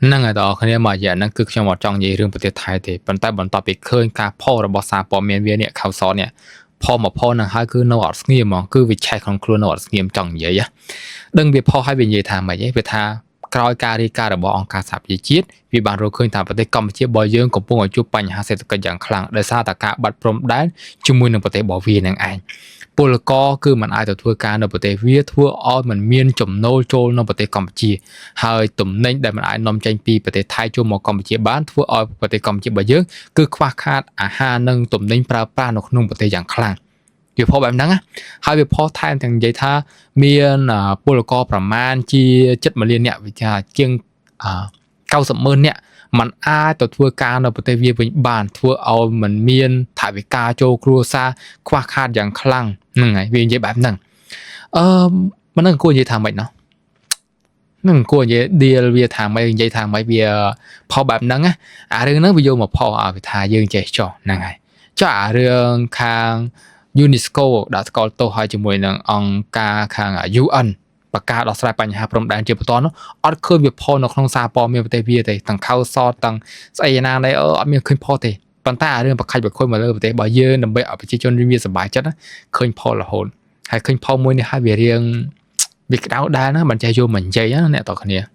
ហ្នឹងហើយបងប្អូនគ្នាមកយ៉ាងហ្នឹងគឺខ្ញុំអត់ចង់និយាយរឿងប្រទេសថៃទេប៉ុន្តែបន្ទាប់ពីឃើញការផុសរបស់សារព័ត៌មានវានេះខៅសនេះផុសមកផុសហ្នឹងហើយគឺនៅអត់ស្ងៀមហ្មងគឺវាឆេះក្នុងខ្លួននៅអត់ស្ងៀមចង់និយាយណាដឹងវាផុសឲ្យវានិយាយថាម៉េចឯងវាថាក្រោយការរាយការណ៍របស់អង្គការសហប្រជាជាតិវាបានរកឃើញថាប្រទេសកម្ពុជារបស់យើងកំពុងឲ្យជួបបញ្ហាសេដ្ឋកិច្ចយ៉ាងខ្លាំងដោយសារតែការបាត់ព្រំដែនជាមួយនឹងប្រទេសរបស់វានឹងឯងពលករគឺមិនអាចទៅធ្វើការនៅប្រទេសវាធ្វើឲ្យមិនមានចំណូលចូលនៅប្រទេសកម្ពុជា ហើយទំនិញដែលមិនអាចនាំចេញពីប្រទេសថៃចូលមកកម្ពុជាបានធ្វើឲ្យប្រទេសកម្ពុជារបស់យើងគឺខ្វះខាតអាហារនិងទំនិញប្រើប្រាស់នៅក្នុងប្រទេសយ៉ាងខ្លាំងវាផុសបែបហ្នឹងណាហើយវាផុសថែមទាំងនិយាយថាមានពលករប្រមាណជា7លានអ្នកវិចារជាង90ម៉ឺនអ្នកมันអាចទៅធ្វើការនៅប្រទេសវាវិញបានធ្វើឲ្យมันមានថវិកាចូលគ្រួសារខ្វះខាតយ៉ាងខ្លាំងហ្នឹងហើយវានិយាយបែបហ្នឹងអឺមិននឹងគួរនិយាយថាម៉េចណោះ នឹងគួរនិយាយឌៀលវាថាម៉េចនិយាយថាម៉េចវាផុសបែបហ្នឹងណាអារឿងហ្នឹងវាយកមកផុសឲ្យវាថាយើងចេះចោះហ្នឹងហើយចុះអារឿងខាង UNESCO ដាក់ស្កល់ទោសឲ្យជាមួយនឹងអង្គការខាង UN បកការដោះស្រាយបញ្ហាព្រំដែនជាបន្តនោះអត់ឃើញវាផុសនៅក្នុងសារព័ត៌មានប្រទេសវាទេទាំងខៅសតទាំងស្អីណានេះអឺអត់មានឃើញផុសទេប៉ុន្តែអារឿងបកាច់បខុយមកលើប្រទេសរបស់យើងដើម្បីឲ្យប្រជាជនវាសប្បាយចិត្តណាឃើញផុសរហូតហើយឃើញផុសមួយនេះហើយវារៀងវាក្តៅដែរណាមិនចេះយកមកនិយាយណាអ្នកតគ្នា។